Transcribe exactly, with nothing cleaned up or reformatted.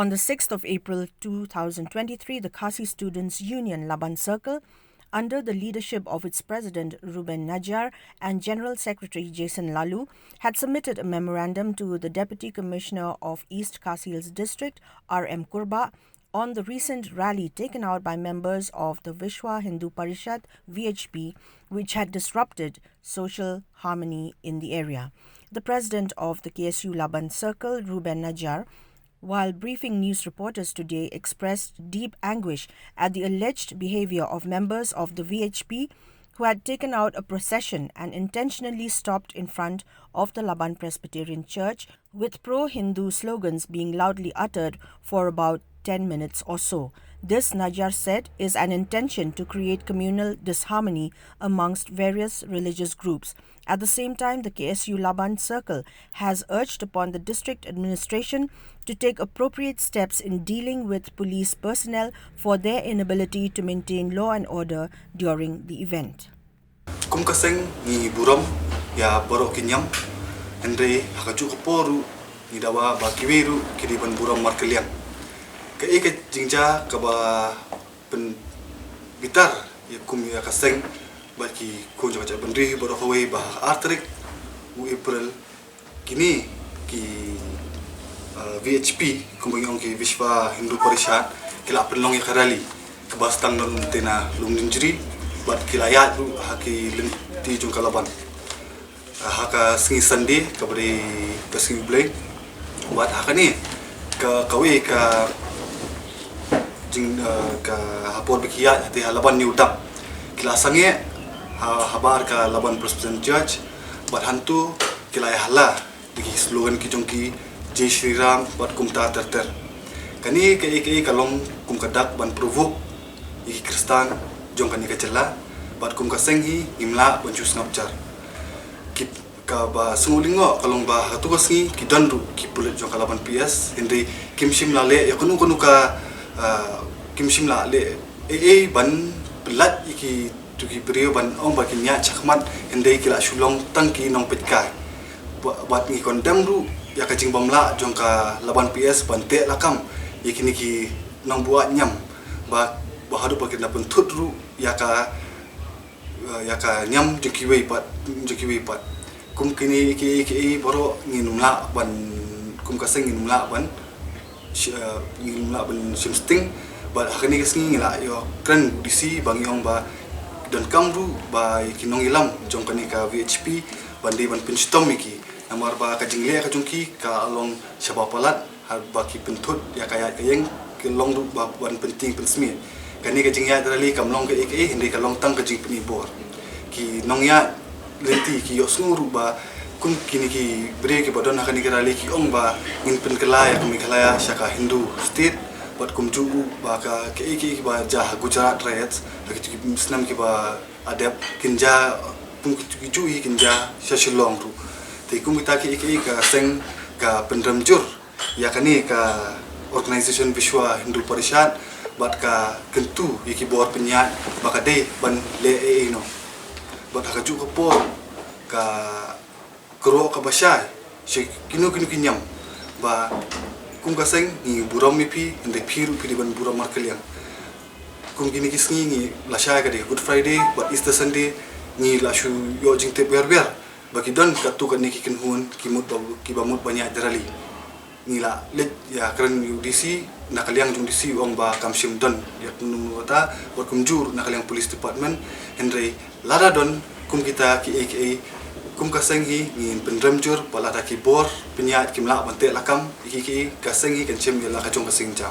On the sixth of April two thousand twenty-three, the Khasi Students Union Laban Circle, under the leadership of its president Ruben Najar and General Secretary Jason Lalu, had submitted a memorandum to the Deputy Commissioner of East Khasi Hills District, R M Kurbah, on the recent rally taken out by members of the Vishwa Hindu Parishad, V H P, which had disrupted social harmony in the area. The president of the K S U Laban Circle, Ruben Najar, while briefing news reporters today, expressed deep anguish at the alleged behavior of members of the V H P who had taken out a procession and intentionally stopped in front of the Laban Presbyterian Church, with pro-Hindu slogans being loudly uttered for about ten minutes or so. This, Najar said, is an intention to create communal disharmony amongst various religious groups. At the same time, the K S U Laban Circle has urged upon the district administration to take appropriate steps in dealing with police personnel for their inability to maintain law and order during the event. Kum ka seng ngi burom ïa baroh ki niam, hynrei ha kajuh ka por ruh ngi dawa ba kiwei ruh ki dei ban burom markylliang. Kaei ka jingjia kaba pynbitar ïa kum ïa ka seng bad ki khun jong ka jaitbynriew baroh kawei ba ha ka ar tarik u April kine ki, uh, V H P, kumba ngi ong ki Vishwa Hindu Parishad, ki la pynlong ïa ka rally kaba sdang na Lumtena Lumninjri bad ki la ïaid ruh ha ki lynti jong ka Laban, uh, ha ka sngi Sunday kaba dei ka sngi U Blei. Bad ha kane ka, kawei ka jing, uh, ka ha por ba ki ïaid hangtei ha Laban New Dap, ki la sangeh ha, habar ka Laban Presbyterian Church bad hangto ki la ïahala da ki slogan ki jong ki, Jai Shri Ram bad kumta ter ter. Kane kaei kaei ka long kum ka dak ban provoke ïa ki Khristan jong kane ka jylla bad kum ka seng hi ngim lah ban shu sngap jar. Ki, kaba sngewlyngngoh ka long ba ha kato ka sngi ki don ruh ki pulit jong ka Laban P S, hynrei kim shym la leh ïa kano kano ka, ah, kim shym la leh ei ei ban pyllait ïa kito ki briew ban ong ba kin ïaid shakhmat, hynrei ki la shu long tang ki nongpeitkai. Ba, bad ngi condemn ruh ïa ka jingbymlah jong ka Laban P S ban teh lakam ïa kine ki nongbuaid niam ba, ba haduh ba kin da pynthut ruh ïa ka, eh, ïa ka niam jong kiwei pat, jong kiwei pat. Kum kine kiei kiei baroh ngin ym lah ban, kum ka seng ngin ym lah ban shi-, eh, ngin ym lah ban shim sting. Bad ha kane ka sngi ngi la ïoh kren D C ba ngi ong ba donkam ruh ba ki nongïalam jong kane ka V H P ban dei ban pynshitom ïa ki. Namar ba ka jingleh ka jong ki ka long shaba palat, ha ba ki pynthut ïa ka ïaid ka ïeng, ki long ruh ba ban pyntieng pynsmiej. Kane ka jingïaid rally kam long kaei kaei, hynrei ka long tang ka jingpynbor. Ki nongïaid lynti ki ïohsngew ruh ba kum kine ki briew kiba don ha kane ka rally ki ong ba ngin pynkylla ïa ka Meghalaya sha ka Hindu state, bad kumjuh ruh ba ka kaei kaei ba jia ha Gujarat riots ha kito ki snem kiba la dep kin jia, kum kito kijuh hi kin jia sha Shillong ruh. Te kum kita kiei kiei ka seng ka pynrem jur ïa kane ka organisation Vishwa Hindu Parishad bad ka kyntu ïa ki bor pynïaid ba ka dei ban leh ei ei noh. Bad ha kajuh ka por ka kyrwoh kaba shai sha kino kino ki niam ba kum ka seng ngi burom ïa phi, hynrei phi ruh phi dei ban burom markylliang. Kum kine ki sngi ngi la shai ka dei Good Friday bad Easter Sunday, ngi la shu ïoh jingtip wer wer ba ki don katto katne ki kynhun ki mut ba, kiba mut ban ïaid rally. Ngi la leit ïakren ïa u D C, na ka liang jong u D C u ong ba kam shym don ïa kano kano kata, bad kumjuh na ka liang police department, hynrei lada don kum kita kiei kiei kum ka seng hi ngin pynrem jur, bad lada ki bor pynïaid kim lah ban teh lakam ïa kiei kiei, ka seng hi kan shim ïa la ka jong ka seng jam.